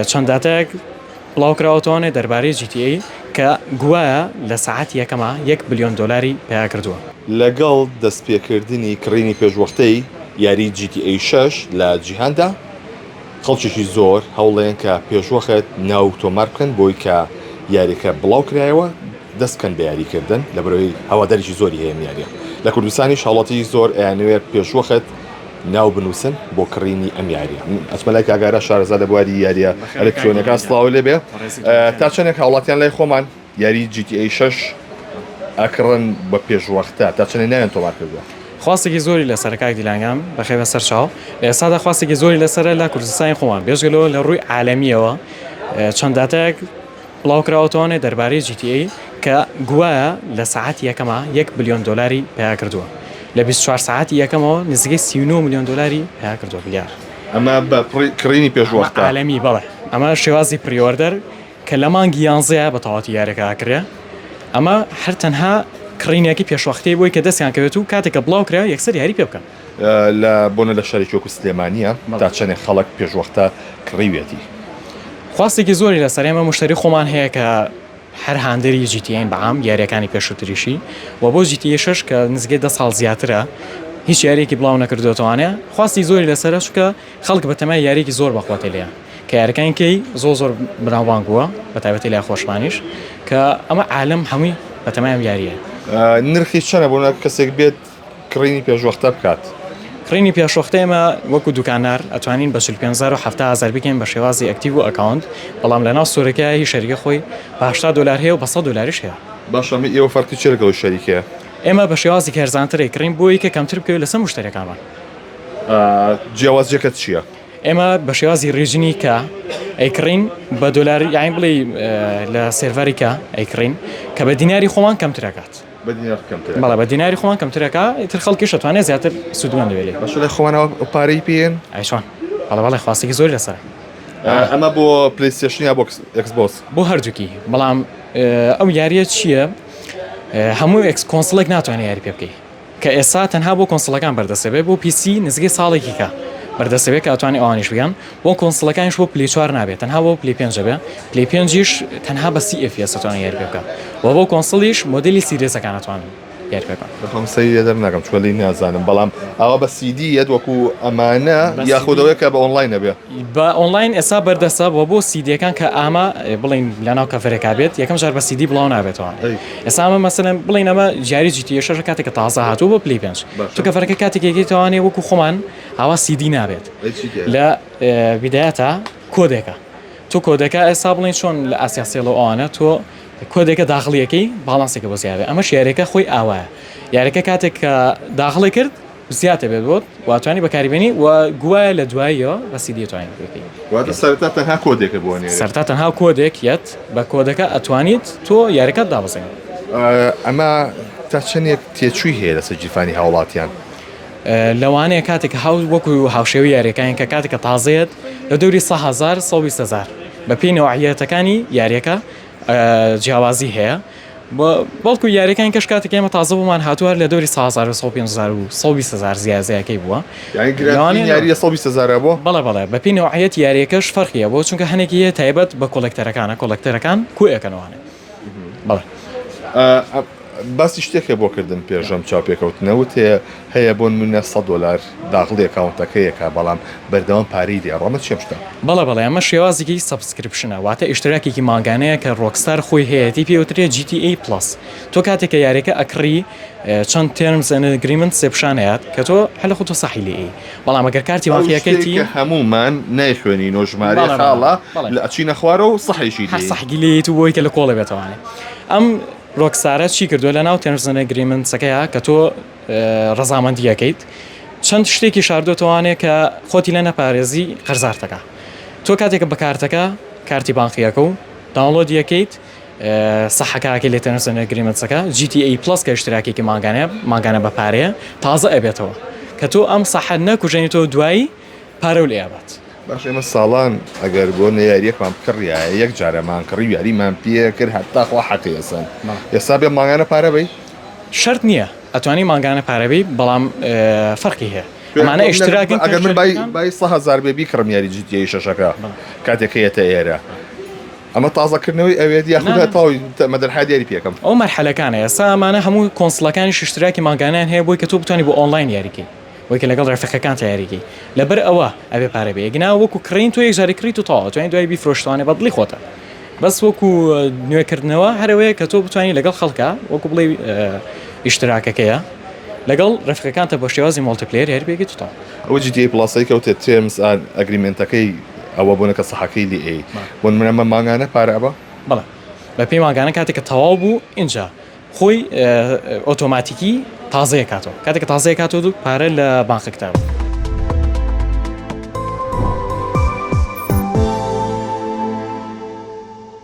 چەند داتایەک بڵاوکراوەتەوانێ دەربارەی GTA کە گوایە لە سەعاتی یەکەما یەک بلیۆن دۆلاری پەیا کردووە. لەگەڵ دەستپێکردنی کڕینی پێشوەختەی یاری GTA شەش لە جیهاندا، خەڵکێکی زۆر هەوڵێن کە پێشوەخت ناو تۆمار بکەن بۆی کە یاریەکە بڵاو کرایەوە دەست بکەن بە یاری کردن لەبەرئەوەی هەوادارێکی زۆری هەیە ئەم یاریە. لە کوردستانیش هاوڵاتی زۆر ئەیانەوێت پێشوەخت ناو بنووسن بۆ کڕینی ئەم یاریە. ئەچمە لای کاک ئارا شارەزا لە بواری یاریە ئەلکترۆنیەکان سڵاو لێ بێ. تا چەندێک هاوڵاتیان لای خۆمان یاری GTA 6 ئەکڕن بە پێشوەختە تا چەندێک ناویان تۆمار کردووە؟ خواستێکی زۆری لەسەرە کاک دیلانگام بەخێر سەر چاو لە ئێستادا خواستێکی زۆری لەسەرە لە کوردستانی خۆمان بێجگە لەوە لە ڕووی عالەمیەوە چەند داتایەک بڵاوکراوەتەوانێ دەربارەی GTA کە گوایە لە سەعاتی یەکەما یەک بلیۆن دۆلاری پەیا کردووە لە 24 سەعاتی یەکەمەوە نزیکەی 39 ملیۆن دۆلاری پەیا کردووە ملیار. ئەمە بە کڕینی پێشوەختە؟ عالەمی بەڵێ ئەمە شێوازی pre-order کە لە مانگی یانزەیە بە تەواوەتی یاریەکە ئەکرێ ئەمە هەر تەنها کڕینێکی پێشوەختەی بۆی کە دەستیان کەوێت و کاتێک کە بڵاو کرا یەکسەر یاری پێ بکەن. لە بۆنە لە شارێکی وەکو سلێمانیە تا چەندێک خەڵک پێشوەختە کڕیویەتی؟ خواستێکی زۆری لەسەر ئێمە مشتری خۆمان هەیە کە هەر هاندەری GTA ین بەعام یاریەکانی پێشووتریشی و بۆ GTA شەش کە نزیکەی دە ساڵ زیاترە هیچ یاریەکی بڵاو نەکردوێتوانێ خواستی زۆری لەسەرە چونکە خەڵک بەتەمای یاریەکی زۆر بەخواتێ لێیان کە یاریەکانی کەی زۆر زۆر بناوبانگ بووە بەتایبەتی لای خۆشمانیش کە ئەمە عالم هەمووی بەتەمای ئەم یاریە. نرخی چەنە بۆ کەسێک بێت کڕینی پێشوەختە بکات؟ کڕینی پێشوەختە ئێمە وەکو دوکاندار ئەتوانین بە 45 هەزار و 70 هەزار بکەین بە شێوازی active و account بەڵام لەناو store ەکە هی شەریکە خۆی بە 80 دۆلار هەیە و بە 100 دۆلاریش هەیە. باشە ئەمە ئێوە فەرقی چیە لەگەڵ ئەو شەریکەیە؟ ئێمە بە شێوازێکی هەرزانتر ئەیکڕین بۆی کە کەمتر بکەوێت لەسەر مشتەریەکانمان. جیاوازیەکە چیە؟ ئێمە بە شێوازی region ی کە ئەیکڕین بە دۆلار یاین بڵێ لە server ی کە ئەیکڕین کە بە دیناری خۆمان کەمترەکات. بە دینار کەمتر بەڵێ بە دیناری خۆمان کەمترەکە ئیتر خەڵکیش ئەتوانێت زیاتر سوودمەند بێت لێی. باشە لای خۆمانەوە پارەی پێن؟ ئەی چۆن بەڵێ بەڵێ خواستێکی زۆری لەسەرە. ئەمە بۆ PlayStation یا بۆ Xbox؟ بۆ هەردووکی بەڵام ئەو یاریە چییە هەموو ئێکس console ێک ناتوانێت یاری پێ بکەی. کە ئێستا تەنها بۆ console ەکان بەردەستە بێت بۆ PC نزیکەی ساڵێکی کە بەردەستە بێت کە ئەتوانێت ئەوانیش بگەن بۆ console ەکانیش بۆ Play چوار نابێت تەنها بۆ Play پێنج بێ Play پێنجیش تەنها بە سی FPS ئەتوانێت یاری پێ بکە و بۆ console یش مۆدێلی Series ەکان ئەتوانن یاری پێ بکەن. بەخۆم سەیری لێ دەرناکەم چونکە لێی نازانم بەڵام ئاوا بە CD یەت وەکو ئەمانە یاخود ئەوەیە کە بە ئۆنڵاین ئەبێ؟ بە ئۆنڵاین ئێستا بەردەستە وە بۆ CD یەکان کە ئامە بڵین لەناو cover ێکا بێت یەکەم جار بە سیدی بڵاو نابێتەوە ئێستا ئەمە مەسەلەن بڵین ئەمە جاری GTA شەشە کاتێک کە تازە هاتووە بۆ Play پێنج تو cover ەکە کاتێک یەکەیتەوانێ وەکو خۆمان ئاوا سیدی نابێت لە بیدایەتە کۆدێکە تۆ کۆدەکە ئێستا بڵین چۆن لە ئاسیا سێڵ و ئەوانە تۆ کۆدێکە داخڵیەکەی balance ێکە بۆ زیاێ ئەمەش یاریەکە خۆی ئاوایە یاریەکە کاتێک کە داخڵی کرد زیاد دەبێت بۆت و ئەتوانی بەکاری بێنی و گوایە لە دواییەوە بە سیدی ئەتوانی بکەی. واتە سەرەتا تەنها کۆدێکە بۆ ئەنێرێت. سەرەتا تەنها کۆدێک یەت بە کۆدەکە ئەتوانیت تۆ یاریەکەت دابەزێنی. ئەمە تا چەندێک تێچووی هەیە لەسەر گیرفانی هاوڵاتیان؟ لەوانەیە کاتێک هاو وەکو هاوشێوەی یاریەکان کە کاتێک کە تازەیەت لە دەوری 100 هەزار 120 هەزار بەپێی نەوعیەتەکانی یاریەکە جیاوازی هەیە بەڵکو یاریەکانی کەش کاتێک ئێمە تازە بۆمان هاتووە لە دەوری 100 هەزار و 105 هەزار و 120 هەزار زیازەکەی بووە. یانی گرانترین یاری 120 هەزارە بووە؟ بەڵێ بەڵێ بەپێی نەوعیەتی یاریەکەش فەرقی هەبووە چونکە هەنێکی هەیە تایبەت بە collector ەکانە collector ەکان کۆیەکەنەوانێ بەڵێ. باسی شتێکە بۆ کردم پێش ئەم چاوپێکەوتنە وتێ هەیە بۆ نمونە 100 دۆلار داخڵی account ەکەیەکە بەڵام بەردەوام پارەی لێ ئەڕوا ئەمە چیە ئەم شتە؟ بەڵێ بەڵێ ئەمە شێوازێکی subscription ە واتە ئیشتراکێکی مانگانەیە کە Rockstar خۆی هەیەتی پێی وترێ GTA Plus تۆ کاتێک کە یاریەکە ئەکڕی چەند terms and agreements پیشان ئەیات کە تۆ هەر لە خۆت تۆ سەحی لێ ئەی بەڵام ئەگەر کارتی ئەو شتەی بانقیەکەتی کە هەموومان نایخوێنینەوە ژمارەی بەڵێ بەڵێ خاڵە بەڵێ لە ئەچینە خوارەوە و سەحێکی هەر لێی. سەحگی لێیت و بۆی کە لە کۆڵێ بێتەوانێ ئەم Rockstar ە چی کردووە لەناو terms and agreements ەکەیا کە تۆ ڕەزامەندی ئەکەیت چەند شتێکی شاردۆتەوانێ کە خۆتی لە نەپارێزی قەرزارتەکە تۆ کاتێکە بە کارتەکە کارتی بانقیەکە و download یەکەیت سەحەکەکەی لێ terms and agreements ەکە GTA Plus کە اشتراکێکی مانگانەیە مانگانە بە پارەیە تازە ئەبێتەوە کە تۆ ئەم سەحە نەکوژێنی تۆ دوایی پارە و لێ ئەبات. باشە ئێمە ساڵان ئەگەر بۆ نە یاریەکمان بکڕیایە یەک جارەمان کڕی و یاریمان پێ کرد هەتا خوا حەقی ئەسەن ئێستا بێ مانگانە پارە بەی؟ شەرت نییە ئەتوانی مانگانە پارە بەی بەڵام فەرقی هەیە. ئەمانە ئیشتراکن ئەگەر من بای بای 1000 بێ بیکڕم یاری GTA شەشەکە کاتێک کە یەتە ئێرە ئەمە تازەکردنەوەی ئەوێت یاخود نا. تەواوی مەدەرحەیات یاری پێکەم ئەو مەرحەلەکانە ئێستا ئەمانە هەموو console ەکانیش ئیشتراکی مانگانەیان هەیە بۆی کە تۆ بتوانی بۆ ئۆنلاین یاریکەی بۆی کە لەگەڵ ڕەفیقەکانتا یاریکەی لەبەر ئەوە ئەبێ پارە بێ گنا وەکو کڕین تۆ یەک جاری کڕیت و تەواو توانی دوای بیفرۆشتوانێ بە دڵی خۆتە بەس وەکو نوێکردنەوە هەرەوەیە کە تۆ بتوانی لەگەڵ خەڵکە وەکو بڵێ ئیشتراکەکەیە لەگەڵ ڕەفیقەکانتە بە شێوازی multiplayer یاری پێکەیت و تەواو. ئەوە GTA Plus ەی کەوتە terms and agreement ەکەی ئەوە بۆنە کە سەحەکەی لێ ئەی بۆ نمونە ئەمە مانگانە پارە ئەبا؟ بەڵێ بە پێی مانگانە کاتێک کە تەواو بوو ئینجا خۆی ئۆتۆماتیکی تازەیە کاتەوە کاتێک کە تازەیە کاتەوە پارە لە بانقەکەتا بوو.